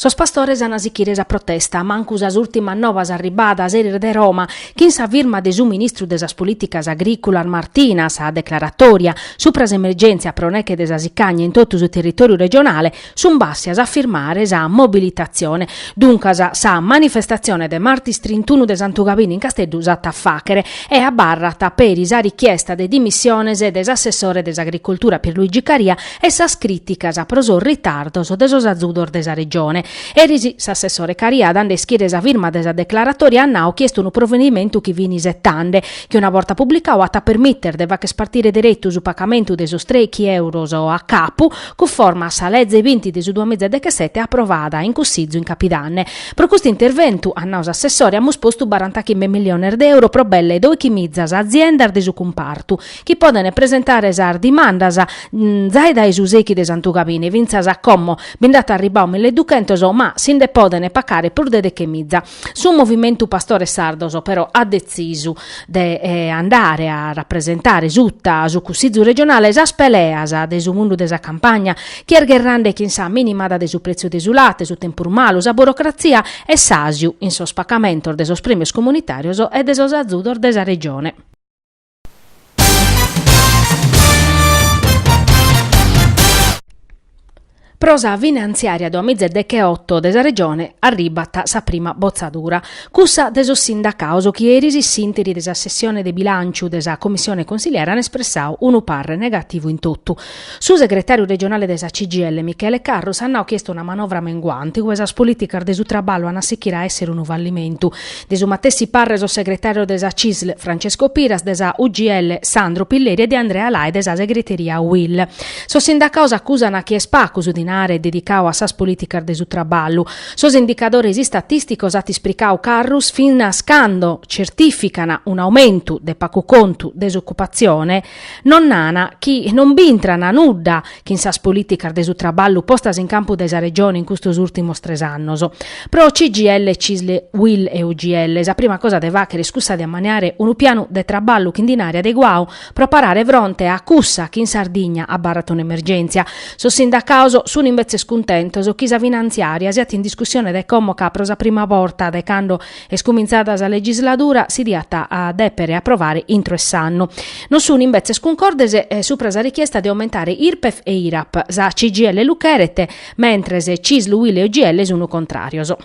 Sos pastores an a sichire sa protesta, mancu sas ùrtimas novas arribadas eris de Roma, chin sa firma de su ministru de sas Polìticas Agrìculas Martina, sa declaratòria supra s'emergèntzia pro neche de sa sicagna in totu su territòriu regionale, sunt bàssias a firmare sa mobilitatzione. Duncas sa manifestatzione de martis trintunu de Santu Gabini in Casteddu s'at a fàchere e abarrat peri sa richiesta de dimissiones de s'assessore de s'Agricoltura Pierluigi Caria e sas crìticas pro sos ritardos de sos azudos de sa Regione. Eris s'assessore Caria, dande a ischire sa firma de sa declaratòria, at nau chi est unu provenimentu chi fin isetande, chi una borta publicau at a permìtere de fagher partire deretu su pacamentu de sos trèichi euros a capu, cunforma a sa leze binti de su duamiza e dechesete aprovada in Cussizu in Capidanne. Pro custu interventu, at nau s'assessore, amus postu barantachimbe milliones de euro pro belle doichimizas aziendas de su cumpartu, chi podent presentare sas dimandas zai dae su sèichi de Santu Gabini fintzas a como bi nd'at arribbadu milleduchentos ma si nde podent pacare prus de dechemiza. Su Movimentu Pastores Sardos però at detzisu de andare a rapresentare suta su Cussizu regionale sas peleas de su mundu de sa campagna chi est gherrande chin sa minimada de su prètziu de su late, su tempus malu, sa burocratzia e s'àsiu in sos pacamentos de sos prèmios comunitàrios e de sos azudos de sa Regione. Pro sa finantziària duamiza e decheoto de sa Regione arribat sa prima botzadura, cussa de sos sindacados chi eris in s'ìnteri de sa sessione de bilànciu de sa Commissione consiliare an espressadu unu parre negativu in totu. Su segretàriu regionale de sa CGIL Michele Carrus at nadu chi est una manovra menguante ue sas polìticas de su traballu an a sichire a èssere unu fallimentu. De su matessi parre sos segretàrios de sa Cisl Francesco Piras, de sa UGL Sandro Pilleri e de Andrea Lai de sa segreteria Uil. Sos sindacados acusan chi est pagu su dinare dedicadu a sas polìticas de su traballu. Sos indicadores istatìsticos at ispricadu Carrus finas cando certìfican un'aumentu de pagu contu de s'ocupatzione, non nana chi non b'intran nudda chin sas polìticas de su traballu postas in campu dae sa Regione in custos ùrtimos tres annos. Pro CGIL, Cisl, Uil e UGL sa prima cosa de fàghere est cussa de ammaniare unu pianu de traballu chin dinari adeguadu pro parare fronte a cussa chi in Sardigna abarrat un'emergèntzia. Sos sindacados sunt imbetzes cuntentos chi sa finantziària siat in discussione dae como ca pro sa prima borta dae cando Est cumintzada sa legisladura, si diat a dèpere aprovare intro 'e s'annu. Non sun imbetzes cuncordes supra sa richiesta de aumentare Irpef e Irap, sa CGIL lu cheret, mentres Cisl, Uil e UGL sun contràrios.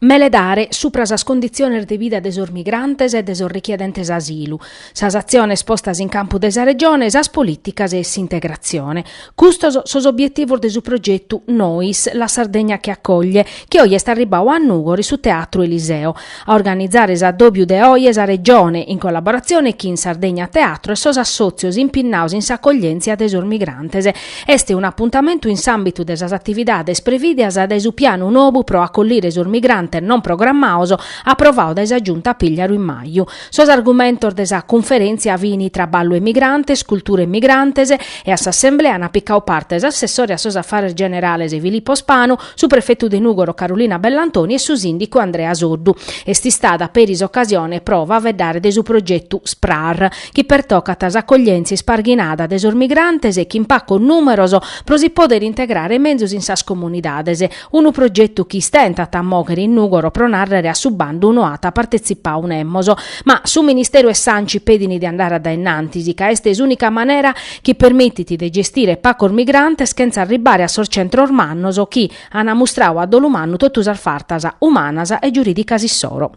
Meledare supra sas conditziones de vida de sos migrantes e de sos richiedentes asilu, sas atziones postas in campu de sa Regione, sas polìticas e s'integratzione. Custos sos obietivos de su progetu Nois, la Sardegna che accoglie, chi oje est arribbadu a Nùgoro in su Teatru Eliseo. A organizare s'addòbiu de oje sa Regione, in collaboratzione chin Sardegna Teatro e sos assòtzios impinnados in s'acoglièntzia de sos migrantes. Est un'apuntamentu in s'àmbitu de sas atividades prevìdias dae su pianu nou pro acollire sos migrantes non programmados aprovadu dae sa Giunta Pigliaru in maju. Sos argumentos de sa cunferèntzia fin traballu e migrantes, cultura e migrantes e a s'assemblea ant picadu parte s'assessore a sos afares generales Filippo Spanu, su prefetu de Nùgoro Carolina Bellantoni e su sìndicu Andrea Soddu. Est istada peri s'ocasione pro faeddare de su progetu SPRAR, chi pertocat s'acoglièntzia isparghinada de sos migrantes chin pacos nùmeros pro si pòdere integrare menzus in sas comunidades, unu progetu chi istentat a mòghere in Nùgoro pro nàrrere a su bandu no at partetzipadu nemos. Ma su Ministeru e s'Anci pedin de andare a dae innantis ca est s'ùnica manera chi permitit de gestire pacos migrantes chentza arribbare a sos centros mannos chi an mustradu a dolu mannu totu sas fartas umanas e giurìdicas issoro.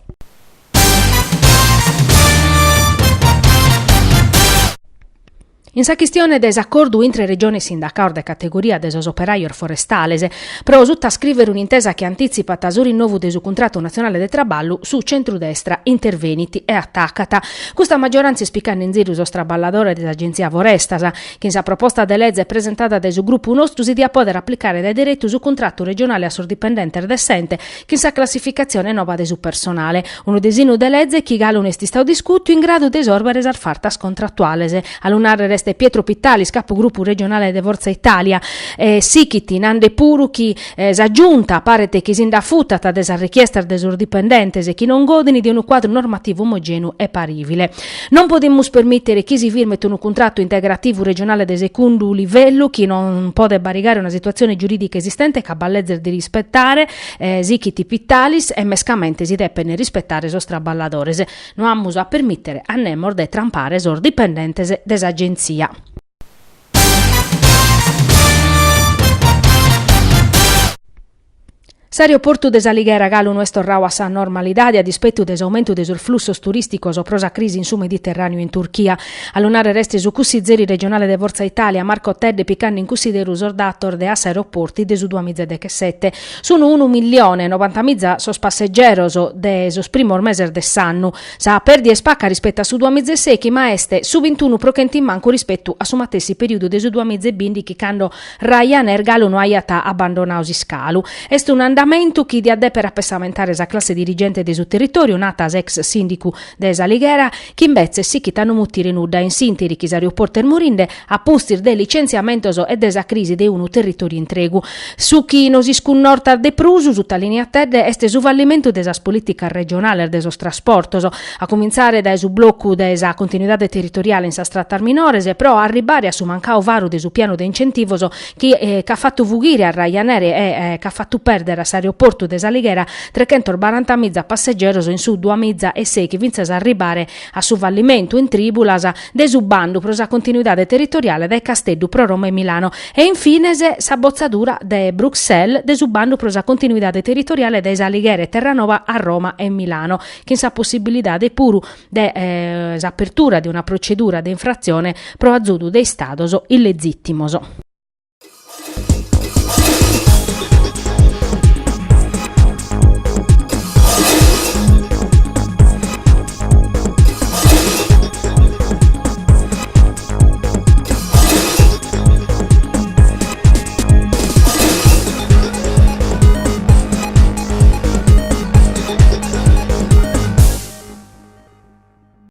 In sa chistione de s'acordu intre Regione e sindacados de categoria de sos operajos forestales pro sutascrìvere un'intesa chi antìtzipat su rinnovu de su cuntratu natzionale de traballu, su centrudestra intervenit e atacat. Custa maggioràntzia est picande in ziru sos traballadores de s'Agentzia Forestas. Chin sa proposta de leze presentada dae su grupu nostru si diat pòdere aplicare dae deretu su cuntratu regionale a sos dipendentes de s'ente chin sa classificatzione nova de su personale, unu disinnu de leze chi galu no est istadu discùtiu in gradu de isòrbere sas fartas contratuales. A lu nàrrere est. est Pietro Pittalis, capugrupu regionale de Forza Italia, e sichit nande puru chi sa Giunta paret chi si nd'afutat de sas richiestas de sos dipendentes chi non godin de unu cuadru normativu omogenu e parìvile. Non podimus permìtere chi si firmet unu cuntratu integrativu regionale de segundu livellu chi non podet barigare una situatzione giurìdica esistente ca b'at lezes de rispetare, sichit Pittalis, e mescamente si depen rispetare sos traballadores. No amus a permìtere a nemos de trampare sos dipendentes de s'agentzia. S'aeroportu de S'Alighera galu no est torradu a sa normalidade a dispetu de s'aumentu de sos flussos turìsticos pro sa crisi in su Mediterràneu e in Turchia. A lu nàrrere est su cussizeri regionale de Forza Italia Marco Tedde picande in cussideru sos datos de Assaeroporti de su duamiza e dechesete. Sun unu millione e nobantamiza sos passegeros de sos primos meses de s'annu. Sa pèrdia est paca rispetu a su duamiza e sèichi ma est su bintunu pro chentu in mancu rispetu a su matessi perìodu de su duamiza e bìndichi cando Ryanair galu no aiat abbandonadu s'iscalu. Est un'andamentu chi diat dèpere apessamentare sa classe dirigente de su territòriu, nat s'ex sìndicu de S'Alighera, chi imbetzes sichit a no mutire nudda in s'ìnteri chi s'aeroportu est morinde a pustis de licentziamentos e de sa crisi de unu territòriu intregu. Su chi nos iscunnortat de prus, sutalìniat Tedde, est su fallimentu de sas polìticas regionales de sos trasportos, a cumintzare dae su blocu de sa continuidade territoriale in sas tratas minores pro arribbare a su mancadu faru de su pianu de incentivos chi ch'at fatu fughire a Ryanair e ch'at fatu pèrdere a s'aeroportu de S'Alighera trechentos barantamiza passegeros in su duamiza e sèichi fintzas a arribbare a su fallimentu in trìbulas de su bandu pro sa continuidade territoriale dae Casteddu pro Roma e Milano e in fines sa botzadura de Bruxelles de su bandu pro sa continuidade territoriale dae S'Alighera e Terranova a Roma e Milano chin sa possibilidade puru de s'apertura de una procedura de infratzione pro azudu de istados illezìtimos.